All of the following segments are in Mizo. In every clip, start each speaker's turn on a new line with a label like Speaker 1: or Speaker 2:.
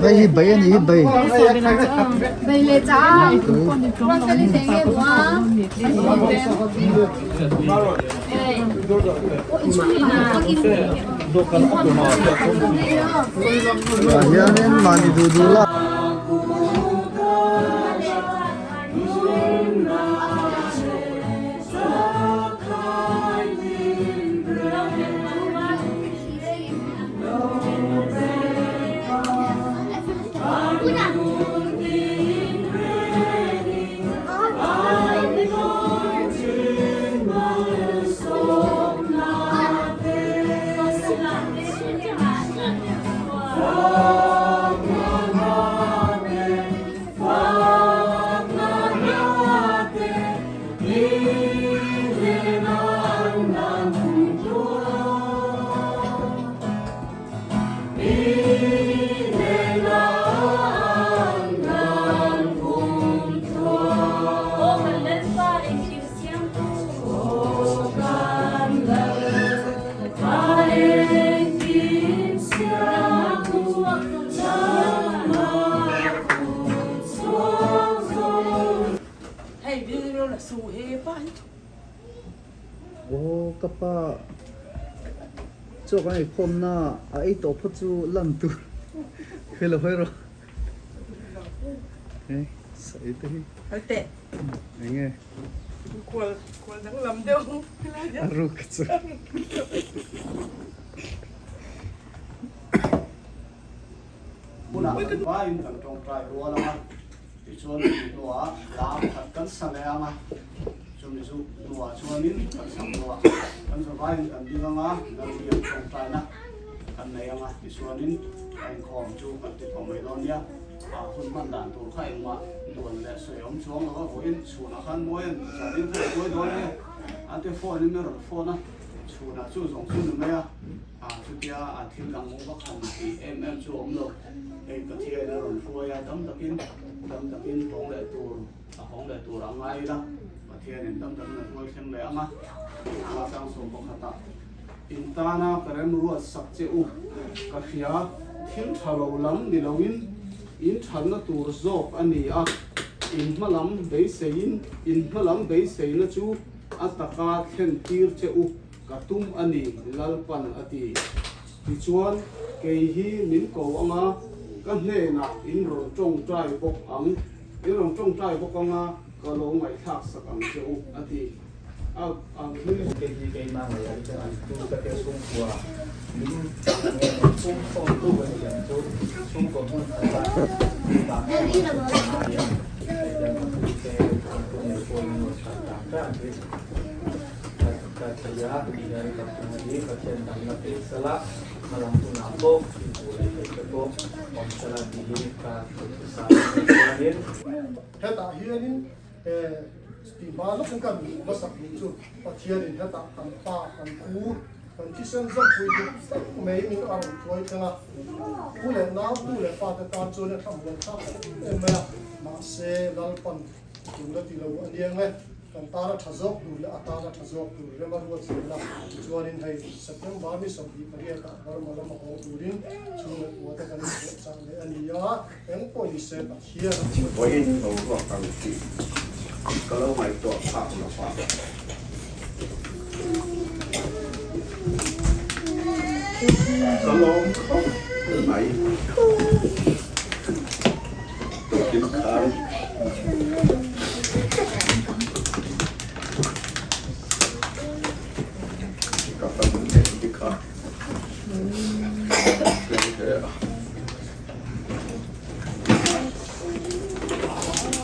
Speaker 1: Hei hi bai a nih hi bai. Tah hianin mahni duh duh lak. Aw ka pa chaw kan ei khawm na a ei tawh phawt chu lan tur hei lo hawi rawh hei sawi te hi eng nge a ruk chu.
Speaker 2: Hmunah kan vaiin kan tawngtai rual ang a, tichuan chumi hnuah hla pakhat kan sa leh ang a, chumi chu hnuah chuanin kan sak hnuah kan za vaiin kan ding ang a, Lalbiak tawngtaina kan nei ang a, tichuanin a inkhawm chu kan ti tawh mai dawn nia. A hun hman dan tur kha engmah duan leh sawi awm chuang lo a, vawiin chhunah khan mawi an zanin kha i buai dawn nge a ti phone in a rawn phone a, chhunah chu zawng chu ni mai a. A chutia a thil dang vak han tih em em chu a awm lo. Hei Pathian a rawn hruai a, dam takin dam takin hawng leh tur a hawng leh tur a ngai ila, Pathianin dam takin a hruai thleng leh ang a. Hma tlang sawm pakhatah in tana ka remruat sak che u ka hria, thil tha lo lam ni loin in thatna tur zawk a ni a, in hma lam beiseiin in hma lam beiseina chu a taka thlen tir che u. Ka tum a ni, Lalpan a ti. Tichuan, kei hi min ko ang a, ka hnenah in rawn tawngtai bawk ang, in rawn tawngtai bawk ang a, ka lo ngaihthlak sak ang che u, a ti. A, a thil.
Speaker 3: Kei hi keimah ngaih te an tu ka te chhungkua min nge chhungkhawm tu an ni ang chu chhungkaw hmun khata dah khawm an ngai a, hei hian ka pu te kan pu nei pawh in rawn chhan tak tak hi. Ka thei a, ti hian ka hmu hi Pathian damna pe sela, hmalam hunah pawh i hmuh leh theih te pawh awm sela tih hi ka duhthusam a ni chuanin.
Speaker 4: Hetah hianin tih hma lawkin kan hmuh hmasak ni chu Pathianin hetah kan pa, kan pu, kan thisen zawmpui dik tak mai min a rawn hruai thleng a. Pu leh nau, tu leh fate tan chuan a thlamuan thlak em em mai a, mahse Lalpan Tul a ti lo a niang e, kan tana tha zawk tur leh a tana tha zawk tur rem a ruat zel a, tichuanin hei September ni 28 ah Burma lama haw turin chhung leh kua te kan inpawh chah leh a ni a, eng pawh ni se Pathian a ruat.
Speaker 5: Vawiin lo ruak ang tih ka lo ngaihtuah phak lo va. Ka lawm khawp mai. Tukin khan ka fanu nen te kha thleng hle a.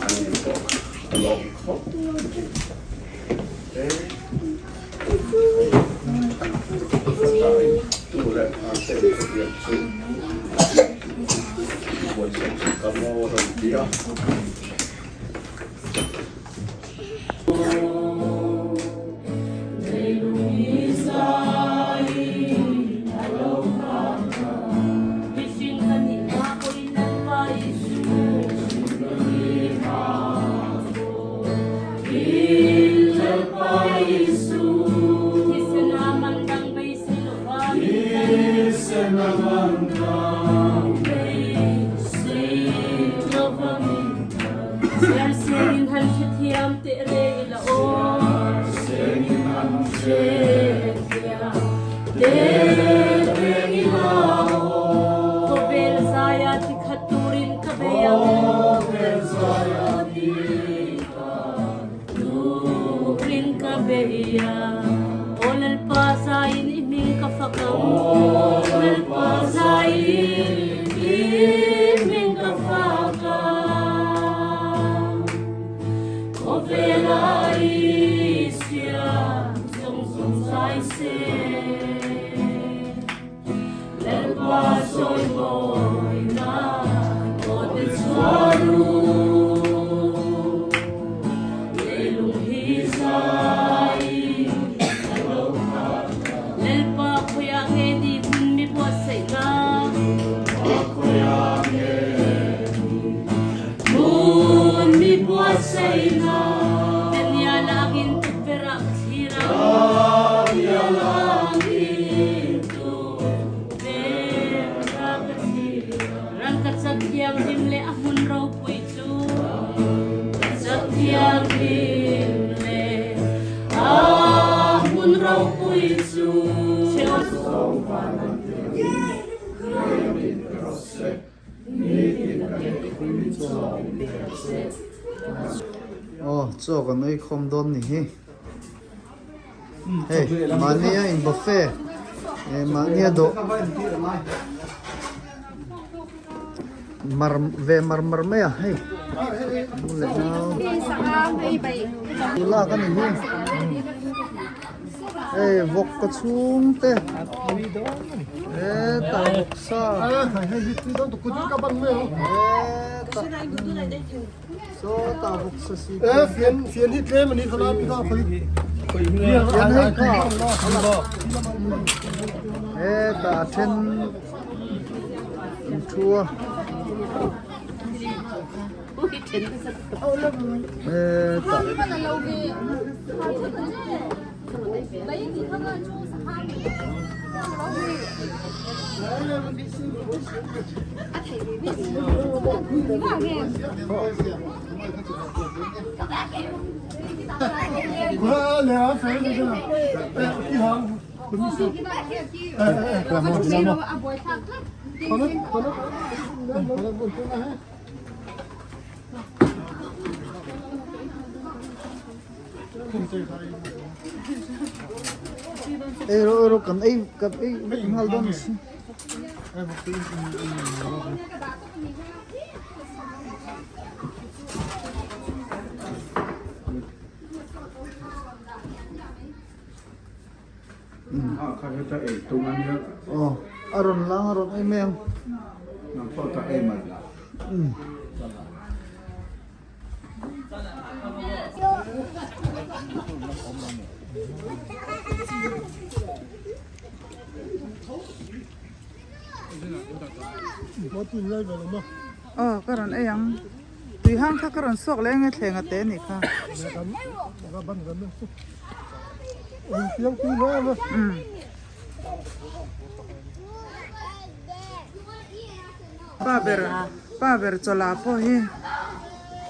Speaker 5: Ani pawh a lawm khawp mai.
Speaker 1: Aw chaw kan ei khawm dawn ni hi hei mahnia in buffet eh mahnia dawh mar ve mar mar mai a hei mu leh nau lak a ni hi hei vawk ka chhung te hetah vawk sa hetah sawtah vawk sa si fian hei kha hetah a then an thu a. Hetah Ei rawh ei rawh kan ei kan ei vek nghal dawn a si. Aw a rawn lang a rawn ei mai ang.
Speaker 6: Aw ka rawn ei ang tui hang kha ka rawn suak leh ang e thleng a te anih kha. Pa ber pa ber chawlh ah pawh hi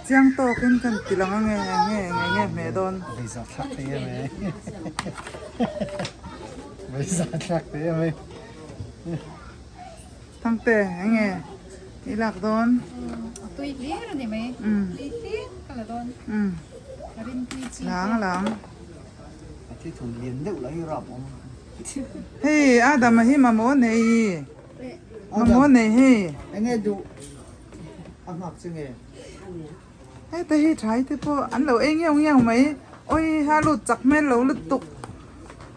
Speaker 6: chiang tawk in kan ti lang ange enge enge nge hmeh dawn.
Speaker 1: Visa thlak thei em e visa thlak thei em e.
Speaker 6: Thangte enge i lak dawn.
Speaker 7: A tui hlir a ni mai. Tui hlir ka la dawn. Ka rim tui chi.
Speaker 6: Lang lang.
Speaker 1: A thi thum lian deuh lah hi rap awm.
Speaker 6: Hei Adama hi mamawh nei. Mamawh nei hei.
Speaker 1: Enge duh a nghak che nge?
Speaker 6: Heta hi thai te pawh an lo ei ngeuh ngeuh mai. Awi a lut chak hmel lo lutuk.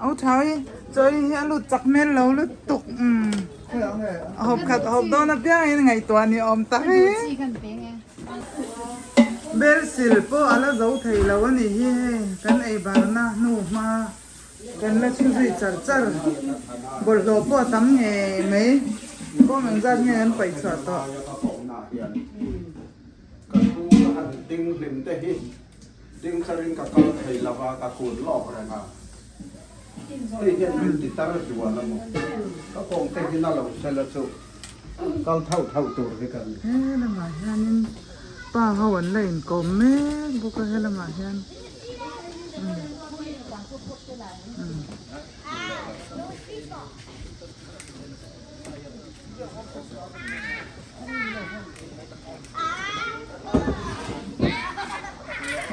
Speaker 6: Au thai chawi hi a lut chak hmel lo lutuk. Umm hawp khat hawp dawn apiangin ngaihtuah ni awm tak hi. Bel sil pawh a la zo thei lo a nih hi hei kan ei barna hnu hma. Kan la chhu zui char char. Bawlhhlawh pawh a tam ngei mai. Bawm engzat nge an paih chhuah tawh.
Speaker 5: Ka thu ka han ding hlim te hi ding kharin ka kal thei lova ka kun lawk reng a. Hei hian min ti tar zual a maw? Ka kawng te hi na lo sela chu kal thauh thauh tur hi ka ni.
Speaker 6: He lamah hianin pa ho an la inkawm mek bawk a he lamah hian umm umm.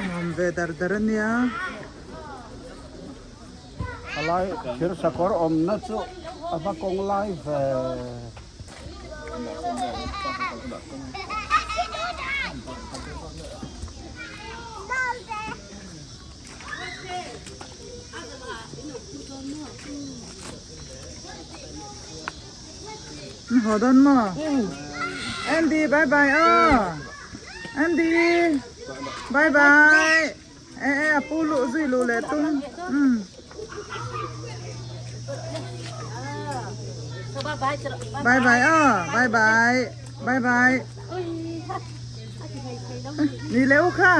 Speaker 6: Nuam ve dar dar a nia.
Speaker 5: A lai thir sakawr awmna chu a va kawng lai ve.
Speaker 6: Haw dawn maw? Andy bye bye aw. Andy bye bye. E e a pu luh zui luh leh tum. Um. Bye bye aw. Bye bye. Bye bye. Ni leh u kha.